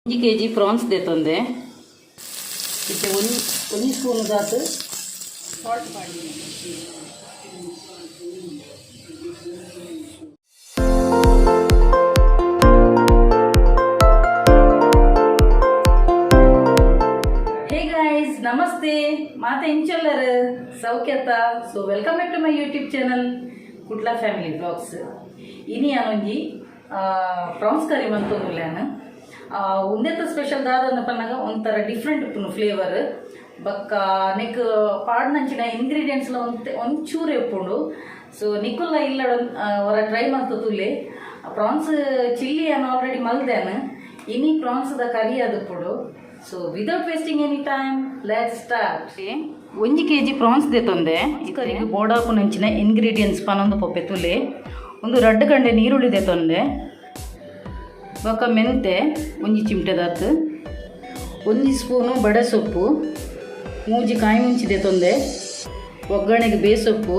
ಒಂಜಿ KG France ದೆತ್ತೊಂದೆ. ಇತ್ತೆ ಒಂಜಿ ಒಂಜಿ ಸ್ಪೂನ್ ದಾತ್ ಸಾಲ್ಟ್ ಪಾಡ್ದಿನಿ. ಹೇ ಗಾಯ್ಸ್, ನಮಸ್ತೆ. ಮಾತ ಎಂಚೊಲ್ಲರ್? ಸೌಖ್ಯತ? So welcome back to my YouTube channel, Kudla family vlogs. ಇನಿ ಯಾನೊಂಜಿ ಪ್ರಾನ್ಸ್ ಕರಿ ಮಂತೊಂದುಲ್ಲೆ ಯಾನ್. ಉಂದೆತ ಸ್ಪೆಷಲ್ ದಾದಂದ ಪನ್ನಗ ಒಂಥರ ಡಿಫ್ರೆಂಟ್ ಉಪ್ಪುನು ಫ್ಲೇವರ್. ಬೊಕ್ಕ ನೆಕ್ ಪಾಡ್ನಂಚಿನ ಇಂಗ್ರೀಡಿಯೆಂಟ್ಸ್ಲ ಒಂತೆ ಒಂಚೂರು ಉಪ್ಪುಂಡು. ಸೊ ನಿಕುಲ್ಲ ಇಲ್ಲಡ್ ಒರ ಟ್ರೈ ಮಲ್ತ್ ತೂಲೆ. ಪ್ರಾನ್ಸ್ ಚಿಲ್ಲಿ ಯಾನ್ ಆಲ್ರೆಡಿ ಮಲ್ದೇನ್. ಇನಿ ಪ್ರಾನ್ಸ್ದ ಕರಿ ಆದುಪ್ಪುಡು. So without wasting any time, let's start. 1 KG prawns ದೆತ್ತೊಂದೆ. ಕರಿಗೆ ಬೋಡಾಪುನಂಚಿನ ingredients ಪನೊಂದು ಪೊಪ್ಪೆ ತುಲೆ. ಒಂದು ರಡ್ಡ್ ಗಂಡೆ ನೀರುಳ್ಳಿ ದೆತ್ತೊಂದೆ. ಬೊಕ್ಕ ಮೆಂತೆ ಒಂಜಿ ಚಿಮಟೆದಾತ್, ಒಂಜಿ ಸ್ಪೂನು ಬಡೆ ಸೊಪ್ಪು, ಮೂಜಿ ಕಾಯಿ ಮುಂಚಿ ದೆತ್ತೊಂದೆ. ಒಗ್ಗರಣೆಗೆ ಬೇಸೊಪ್ಪು,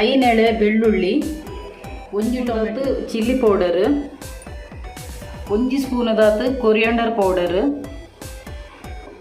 ಐನೆಳೆ ಬೆಳ್ಳುಳ್ಳಿ, ಒಂಜಿ ಟೊಮೆಟೊ, ಚಿಲ್ಲಿ ಪೌಡರ್, ಒಂಜಿ ಸ್ಪೂನದಾತ್ ಕೊರಿಯಾಂಡರ್ ಪೌಡರ್,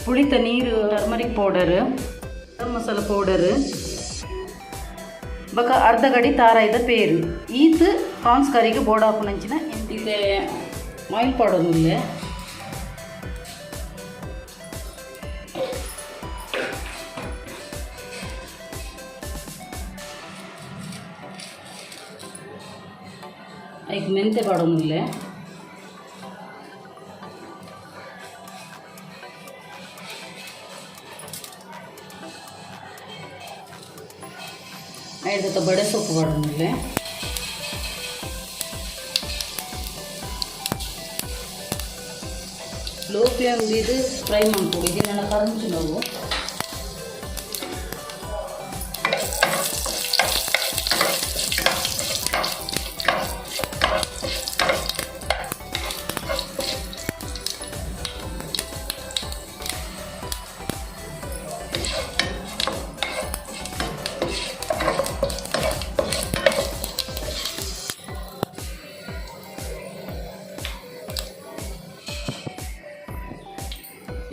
ಪುಳಿತ ನೀರು, turmeric powder, garam masala powder, ಬೊಕ್ಕ ಅರ್ಧ ಗಡಿ ತಾರಾಯ್ದ ಪೇರು. ಈತ್ ಪ್ರಾನ್ಸ್ ಕರಿಗೆ ಬೋಡಾಪುನಂಚಿನ. ಇತ್ತೆ ಆಯಿಲ್ ಪಾಡೊಂದುಲ್ಲೆ. ಐಕ್ ಮೆಂತೆ ಪಾಡೊಂದುಲ್ಲೆ. ಐದತ್ತ ಬಡೆ ಸೊಪ್ಪು ಪಾಡೊಂದುಲ್ಲೆ. ಲೋ ಫ್ಲೇಮ್ ದೀದ್ ಫ್ರೈ ಮನ್ಪೊಡು. ಇಜಿಂಡ ಕರಂಚುನವು.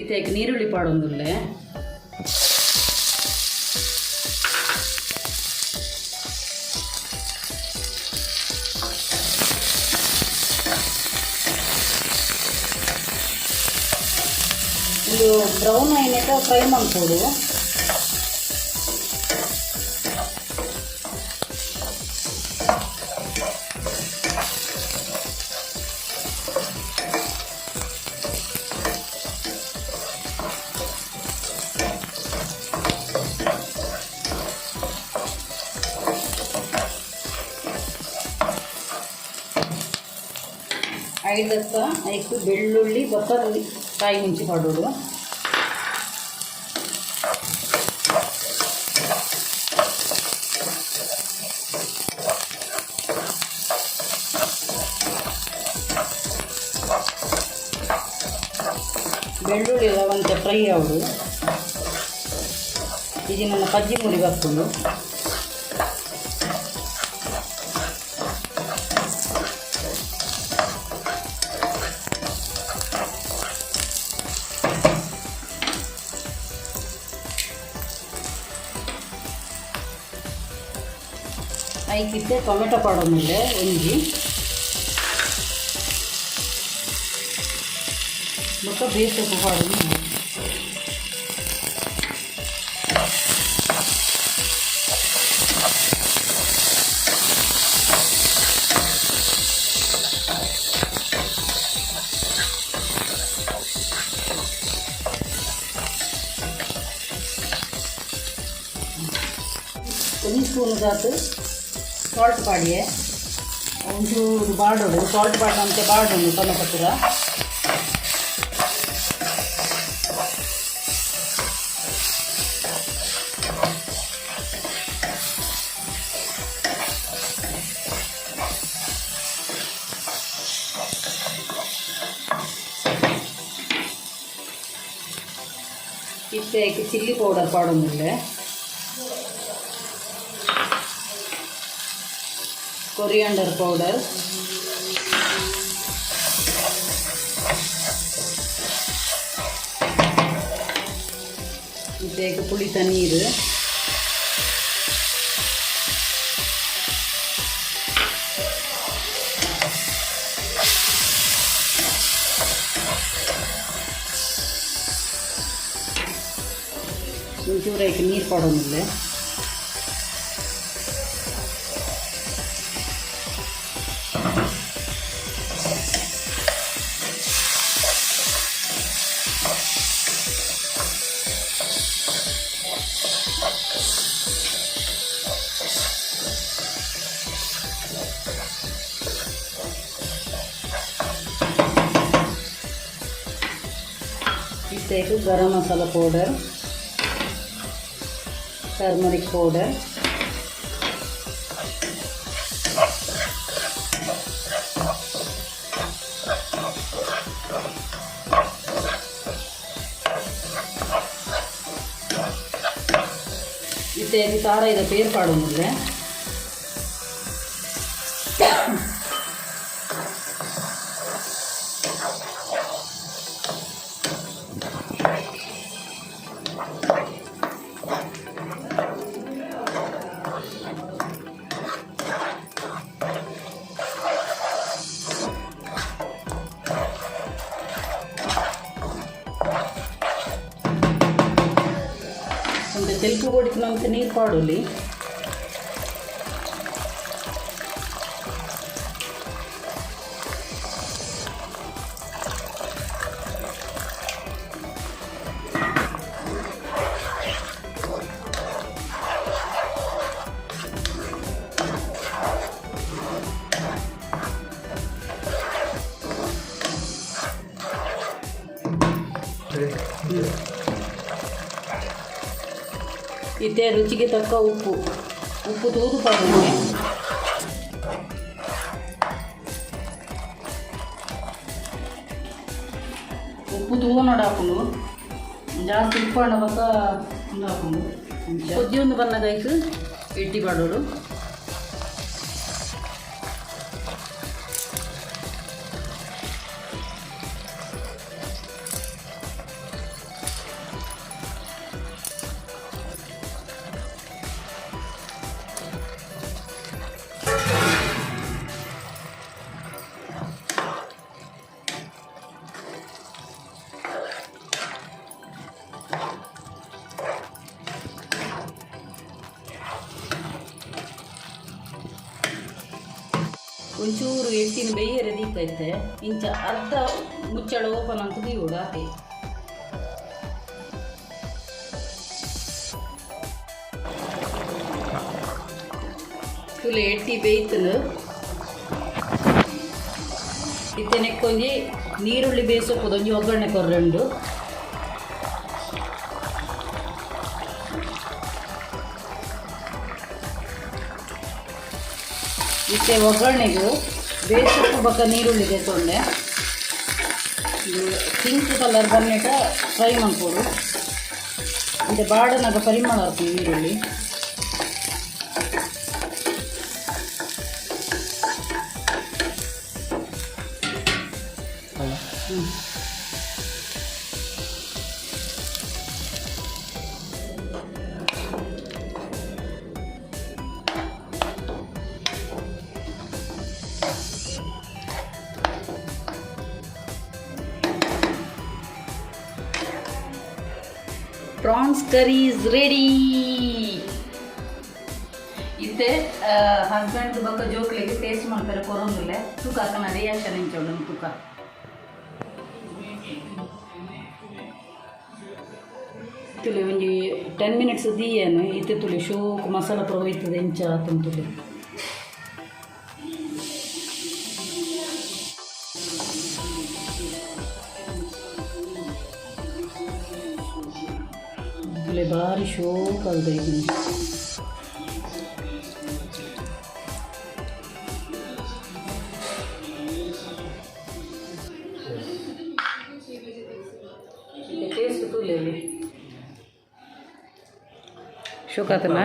ಇತ್ತೆ ಐಕ್ ನೀರುಳ್ಳಿ ಪಾಡೊಂದುಲ್ಲೆ. ಉಂದು ಬ್ರೌನ್ ಆಯಿನೆಟ ಫ್ರೈ ಮನ್ಪೊಡು. ಐದಕ್ಕ ಐಕ್ ಬೆಳ್ಳುಳ್ಳಿ ಬೊಕ್ಕ ಕಾಯಿ ಮುಂಚಿ ಪಾಡೊಡು. ಬೆಳ್ಳುಳ್ಳಿ ಎಲ್ಲ ಒಂತೆ ಫ್ರೈ ಆವೊಡು. ಇಜಿ ನನ್ನ ಪಜ್ಜಿ ಮುರಿ ಬರ್ಪುಂಡು. ಐಕಿತ್ತೆ ಟೊಮೆಟೊ ಪಾಡೊಂದುಲ್ಲೆ ಒಂಜಿ. ಬೊಕ್ಕ ಬೇಸೊಪ್ಪು ಪಾಡೊಂದು. ಒಂಜಿ ಸ್ಪೂನ್ ದಾತ್ ಸಾಲ್ಟ್ ಪಾಡಿಯೆ. ಒಂಚೂರು ಬಾಡೊಡು. ಸಾಲ್ಟ್ ಪಾಡ್ನಂತೆ ಬಾಡೊಂಡು ಟೊಮೆಟೊ ಪೂರ. ಇತ್ತೆ ಐಕ್ ಚಿಲ್ಲಿ ಪೌಡರ್ ಪಾಡೊಂದುಲ್ಲೆ. Coriander powder, ಇತ್ತೆ ಪುಳಿತ ನೀರು. ಒಂಚೂರು ಐಕ್ ನೀರು ಪಾಡೋನಿಲ್ಲ. ಇತ್ತೆ garam masala powder, turmeric powder. ಇತ್ತೆ ತಾರಾಯಿದ ಪೇರ್ ಪಾಡೊಂದುಲ್ಲೆ. ಒಂದು ತೆಲ್ಪು ಕೊಡಿತು ನೀರು ಪಾಡೊಲಿ. ಇತ್ತೆ ರುಚಿಗೆ ತಕ್ಕ ಉಪ್ಪು. ಉಪ್ಪು ತೂದು ಪಾಡೊಲಿ. ಉಪ್ಪು ತೂವೊನೊಡು ಜಾಸ್ತಿ ಉಪ್ಪು ಆಂಡ ಬೊಕ್ಕ ಉಂದು ಆಪುಂಡು. ಕೊದ್ದಿಯೊಂದು ಬನ್ನಗ ಐಕ್ ಎಟ್ಟಿ ಪಾಡೊಡು. ಒಂಚೂರು ಎಟ್ಟಿನ ಬೇಯರೆ ದೀಕೈತೆ. ಇಂಚ ಅರ್ಧ ಮುಚ್ಚಳ ಓಪನ್ ಅಂತ ದೀವೊಡು, ಆತೆ. ತುಲೆ, ಎಟ್ಟಿ ಬೇಯ್ತುಂಡು. ಇತ್ತೆ ನೆಕ್ಕೊಂಜಿ ನೀರುಳ್ಳಿ ಬೇಸೊಪ್ಪುದೊಂಜಿ ಒಗ್ಗರಣೆ ಕೊರ್ರೆಂಡು. ಇತ್ತೆ ಒಗ್ಗರಣೆಗೂ ಬೇಸೊಪ್ಪು ಬೊಕ್ಕ ನೀರುಳ್ಳಿ ದೆತ್ತೊಂಡೆ. ಇದು ಪಿಂಕ್ ಕಲರ್ ಬನ್ನೇಟ ಫ್ರೈ ಮಲ್ಪೊಡು. ಇತ್ತೆ ಬಾಡನಗ ಪರಿಮಳ ಆಪುಂಡು ನೀರುಳ್ಳಿ. Prawns curry is ready. ಇತ್ತೆ ಹಸ್ಬೆಂಡ್ ಬೊಕ್ಕ ಜೋಕ್ಲೆಗ್ ಟೇಸ್ಟ್ ಮಲ್ಪೆರೆ ಕೊರೊಂದುಲ್ಲೆ. ತೂಕ, ಅಕಲ್ನ ರಿಯಾಕ್ಷನ್ ಎಂಚ ಉಂಡು ತೂಕ. ತುಲೆ, ಒಂಜಿ 10 ಮಿನಿಟ್ಸ್ ದೀಯನು. ಇತ್ತೆ ತುಲೆ, ಶೋಕ್ ಮಸಾಲ ಪೂರ ಹೋಯ್ತದೆ. ಎಂಚ ಆತುಂಡು ತುಲೆ. ತುಲೆ, ಬಾರಿ ಶೋಕ್ ಆಗುದು. ಟೇಸ್ಟ್ ತೂಲೆ. ಶೋಕ್ ಆತನ,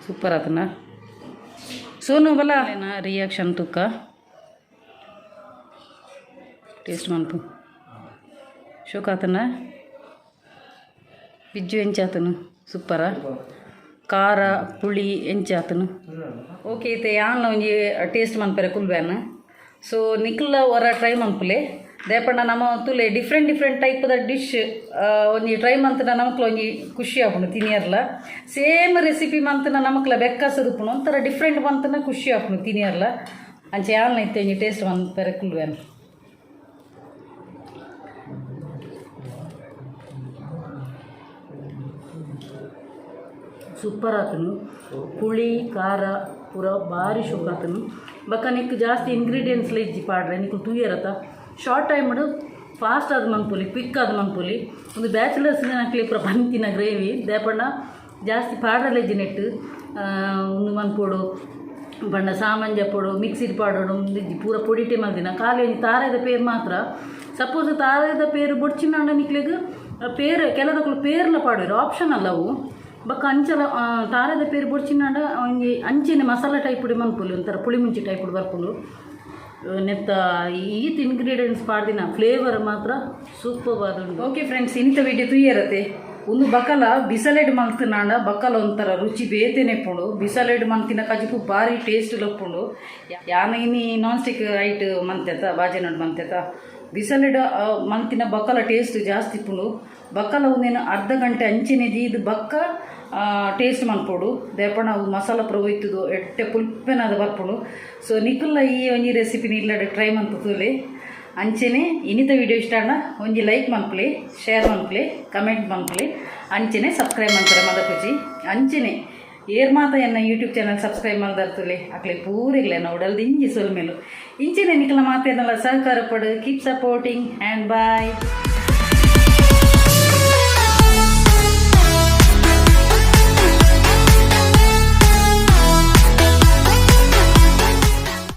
ಸೂಪರ್ ಆತನ. ಸೋನು, ಬಲ, ರಿಯಾಕ್ಷನ್ ತೂಕ. ಟೇಸ್ಟ್ ಮನ್ಪು. ಶೋಕ್ ಆತನ. Biju ಎಂಚಾತನು ಸೂಪರ ಖಾರ ಪುಳಿ ಎಂಚಾತನು. ಓಕೆ, ಇತ್ತೆ ಯಾನ್ಲ ಒಂಜಿ ಟೇಸ್ಟ್ ಮನ್ಪೆರೆ ಕುಲ್ಬ್ಯಾನ್. ಸೊ ನಿಕ್ಲ ಹೊರ ಟ್ರೈ ಮನ್ಪುಲೆ. ದೇಪಂಡ ನಮ್ಮ ತುಲೆ ಡಿಫ್ರೆಂಟ್ ಡಿಫ್ರೆಂಟ್ ಟೈಪ್ದ ಡಿಶ್ ಒಂಜಿ ಟ್ರೈ ಮಂತನ ನಮಕ್ಲ ಒಂಜಿ ಖುಷಿ ಆಪುಂಡು ತಿನಿಯರ್ಲ. ಸೇಮ್ ರೆಸಿಪಿ ಮಂತನ ನಮಕ್ಲ ಬೆಕ್ಕಾಸದುಪ್ಪುಂಡು, ಒಂಥರ ಡಿಫ್ರೆಂಟ್ ಮಂತನ ಖುಷಿ ಆಪುಂಡು ತಿನಿಯರ್ಲ. ಅಂಚೆ ಯಾನ್ಲ ಇತ್ತೆ ಒಂಜಿ ಟೇಸ್ಟ್ ಮನ್ಪೆರೆ ಕುಲ್ಬ್ಯಾನ್. ಸೂಪರ್ ಆತನು, ಪುಳಿ ಖಾರ ಪೂರ ಭಾರಿ ಶುಕ್ ಆತನು. ಬಕ್ಕ ನಿಕ್ ಜಾಸ್ತಿ ಇಂಗ್ರೀಡಿಯೆಂಟ್ಸ್ ಇಜ್ಜಿ ಪಾಡ್ರೆ, ನಿಕ್ಲು ತೂಯರತ short time fast ಆದ ಮನ್ಪುಲಿ, ಕ್ವಿಕ್ ಆದ ಮನ್ಪುಲಿ. ಒಂದು ಬ್ಯಾಚುಲರ್ಸ್ ನಕ್ಲಿ ಪೂರ ಬಂತಿನ ಗ್ರೇವಿ ದೇಪಣ್ಣ ಜಾಸ್ತಿ ಪಾಡ್ರಲ್ಲ ಇಜ್ಜಿ ನೆಟ್ಟು ಒಂದು ಮನ್ಪೊಡು ಬಣ್ಣ ಸಾಮಾನ್ಯ ಪೊಡು ಮಿಕ್ಸಿಡ್ ಪಾಡೋಡು ಇಜ್ಜಿ, ಪೂರ ಪೊಡಿಟೆ ಮಲ್ದಿನ. ಖಾಲಿ ಒಂಜಿ ತಾರೆದ ಪೇರು ಮಾತ್ರ. ಸಪೋಸ್ ತಾರೆದ ಪೇರು ಬೊಡ್ಚಿನಾಂಡ ನಿಕ್ಲೆಗ್ ಪೇರು ಕೆಲದಕ್ಕಲು ಪೇರ್ಲ ಪಾಡುವೆರು, ಆಪ್ಷನ್ ಅಲ್ಲ ಅವು. ಬೊಕ್ಕ ಅಂಚಲ ತಾರೆದ ಪೇರು ಬೊಡ್ಚಿನಾಂಡ ಒಂಜಿ ಅಂಚೆನೆ ಮಸಾಲ ಟೈಪ್ ಮನ್ಪುಲಿ, ಒಂಥರ ಪುಳಿ ಮುಂಚಿ ಟೈಪ್ ಬರ್ಪುಂಡು. ನೆತ್ತ ಈತ್ ಇಂಗ್ರೀಡಿಯೆಂಟ್ಸ್ ಪಾಡ್ದಿನ ಫ್ಲೇವರ್ ಮಾತ್ರ ಸೂಪರ್ ಆದುಂಡು. ಓಕೆ ಫ್ರೆಂಡ್ಸ್, ಇಂಥ ವಿಡಿಯೋ ತುಯ್ಯರತೆ. ಒಂದು ಬಕಲ ಬಿಸಲೆಡ್ ಮಲ್ತಿನಾಂಡ ಬಕಲ ಒಂಥರ ರುಚಿ ಬೇತೆನೆ ಪುಂಡು. ಬಿಸಲೆಡ್ ಮಲ್ತಿನ ಕಜಿಪು ಭಾರಿ ಟೇಸ್ಟ್ ಲಪ್ಪುಂಡು. ಯಾನ ಇನಿ non stick height ಮಂತೆತ ಬಾಜನಡ್ ಮಂತೆತ ಬಿಸಲೆಡ್ ಮಂತಿನ ಬಕಲ ಟೇಸ್ಟ್ ಜಾಸ್ತಿ ಪುಂಡು. ಬಕಲ ಒಂದೇನು ಅರ್ಧ ಗಂಟೆ ಅಂಚೆನೆ ದೀದ್ ಬಕ್ಕ ಟೇಸ್ಟ್ ಮನ್ಪೊಡು. ದೇಪಣ ಅವು ಮಸಾಲ ಪ್ರವೋಯ್ತದು ಎಟ್ಟೆ ಪುಲ್ಪೆನಾದ ಬರ್ಪುಂಡು. ಸೊ ನಿಕುಲ್ಲ ಈ ಒಂಜಿ ರೆಸಿಪಿನ ಇಲ್ಲಡೆ ಟ್ರೈ ಮಂತುಲೆ. ಅಂಚೆನೆ ಇನ್ನಿತ ವಿಡಿಯೋ ಇಷ್ಟ ಆಂಡ ಒಂಜಿ ಲೈಕ್ ಮನ್ಪುಲೆ, ಶೇರ್ ಮನ್ಪುಲೆ, ಕಮೆಂಟ್ ಮನ್ಪುಲೆ, ಅಂಚೆನೆ ಸಬ್ಸ್ಕ್ರೈಬ್ ಮನ್ಪುರೆ ಮದಪುಜಿ. ಅಂಚೆನೆ ಏರ್ ಮಾತ ಎನ್ನ YouTube channel subscribe ಮಲ್ದರ್ತುಲೆ ಅಕ್ಲೆ ಪೂರಿಗ್ಲೆ ಉಡಲ್ದು ಇಂಜಿ ಸೊಲ್ಮೆಲು. ಇಂಚೆನೆ ನಿಕಲ ಮಾತೇನಲ್ಲ ಸಹಕಾರ ಪಡು. Keep supporting and bye.